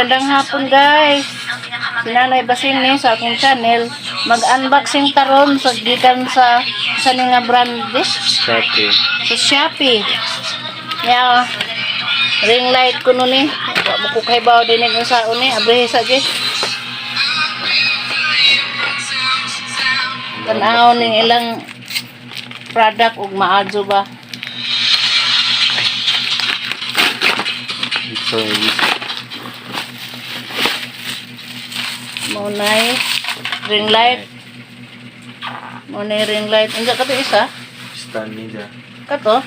Magandang hapon, guys. Si Nanay Basing ni sa akong channel. Mag-unboxing taron sa gikan sa ni nga brand this Shopee. Sa Shopee. Ya, ring light ko nun ni. Wa mo ko kahibaw din kung saon ni. Abrihe sa gi. Tan-aw ning ilang product ug maadyo ba. So, Mo nay ring light. Mo nay ring light. Unsa ka to isa? Stand niya. Kato?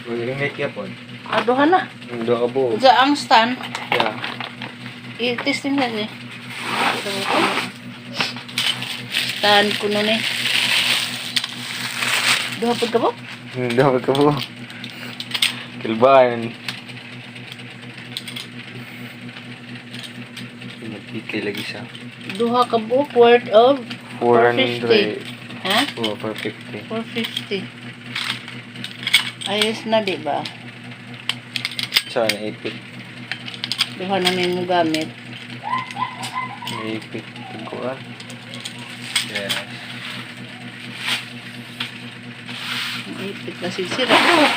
Mag-ring light ka po. Aduha na. Ang doha ka buo. Unsa ang stand? Yeah. I-testing na ni. Stand ko nun eh. Duha pud ka ba? Ang doha ka buo. Kilbahan. Pinagpikay lagi siya. Duha ka buok worth of 400. Ha? Oh, 450. 450. Ayos na, di ba? Saan? Naipit. Duha na mo gamit. Naipit. Tagkuan. Yes. Ang ipit na sisira. Oh,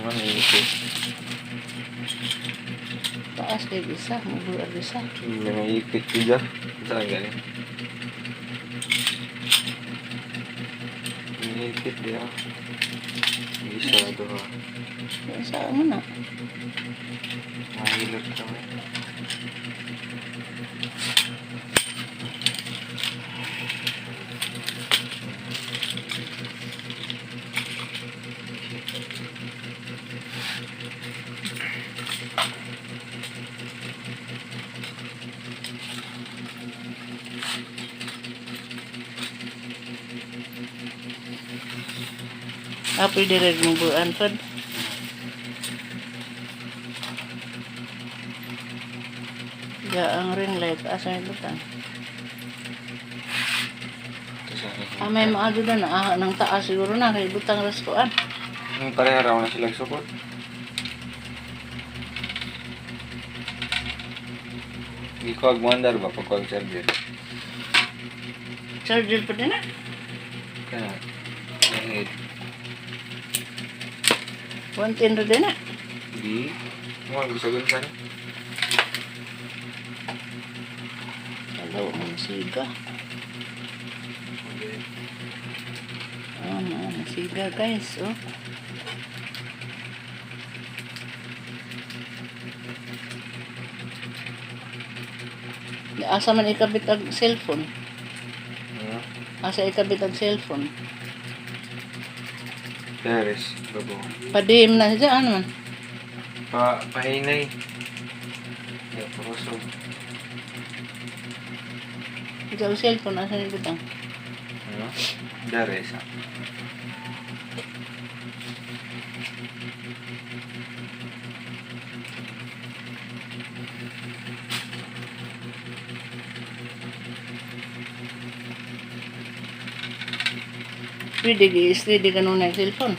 Ano naipit? taas kay isa. Mubuar isa. Hindi naipit ko dyan. Saan galing? Naipit diya. Isa, duha. Sa ano na? Mahilot kami. Ah, pwede rin mubuan pod. Ya, ang ring light. Asa yung butang? Ito sa akin. Ah, may maado na na. Ah, nang taas siguro na. Kay butang rastuan. Ang pareha raw na silang sukot. Hindi ko agmandar ba pag kuwag charger? Charger pa din na. Kaya, nahid. 110 ra din na. Di, mo ang gusto sa ano? Hello, ang siga. Ah, ang siga guys. Oh. Asa man ikabit ang cellphone? Hmm? Asa ikabit ang cellphone? Paris, babo. Padim na siya, ano man? Pa, pahinay. Ya, purusog. Ikaw ang cellphone, asa ni butang? Ano? Dares, ah. Pwede, i-steady ka nung cellphone.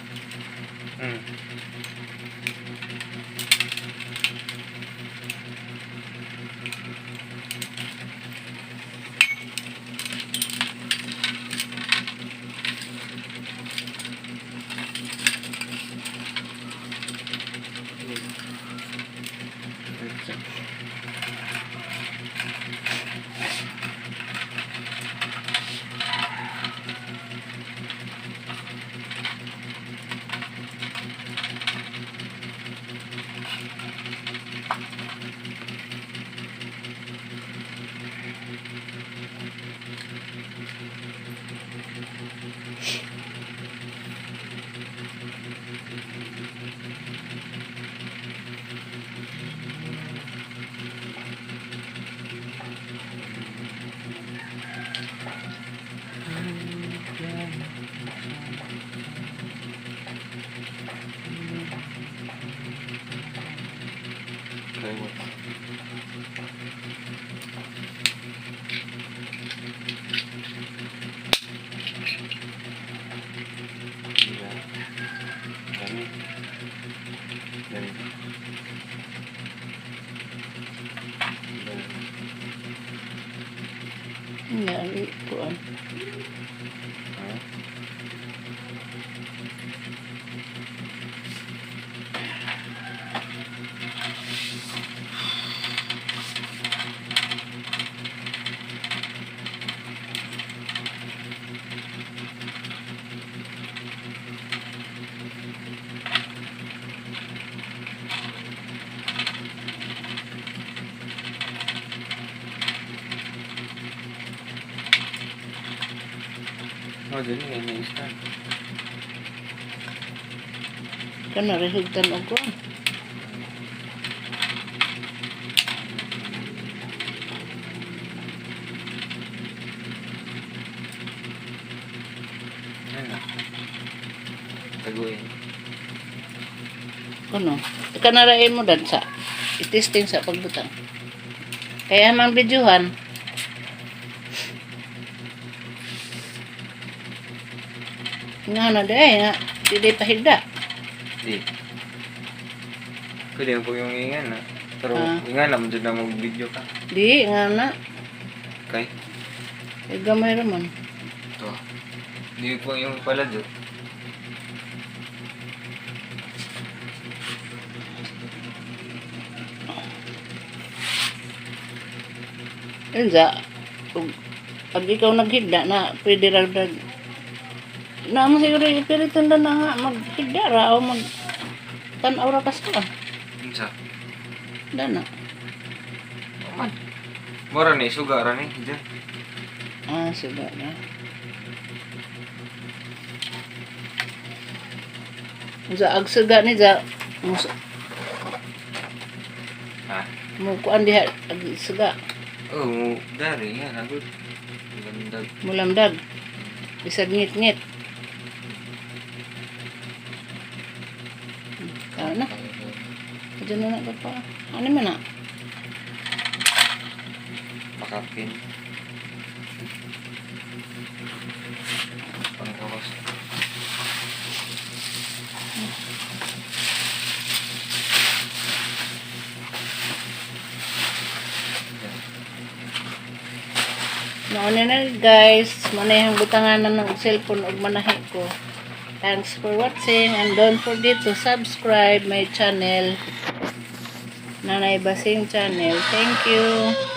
Try mo. Ha? Oh, dili nga ni stand. Kana rehugtan og kuan. Ano? Taguin. Kuno. Kana ra mo dansa. I-testing sa pagbutang. Kaya mang videohan. Nga na day nga. Dili pahigda. Di. Pwede mo po yung ingan na. Pero Ah. ingan na mo dyan na mag-video ka. Di nga na. Okay? Eh, gamay ra man. Ito. Di po yung pala dyan. Unsa ug pag ikaw naghigda na pwede ra dag na mo siguro ipilitan na nga maghigda ra o mag tan-aw ra kas ka. Unsa? Dana. Man. Mura ni suga ra ni dyan. Ah, suga na. Unsa ag suga ni ja mo Ha? mo kuan diha ag suga Oh, mo dari yan agad. Ganda. mulamdag bisag ngit-ngit. Tara na. Diyan na na pa. Ano man na? Pakapin. Pangkawas. Noon na guys, manehang butanganan ng cellphone ug manahi ko. Thanks for watching and don't forget to subscribe my channel. Nanay Basing channel. Thank you.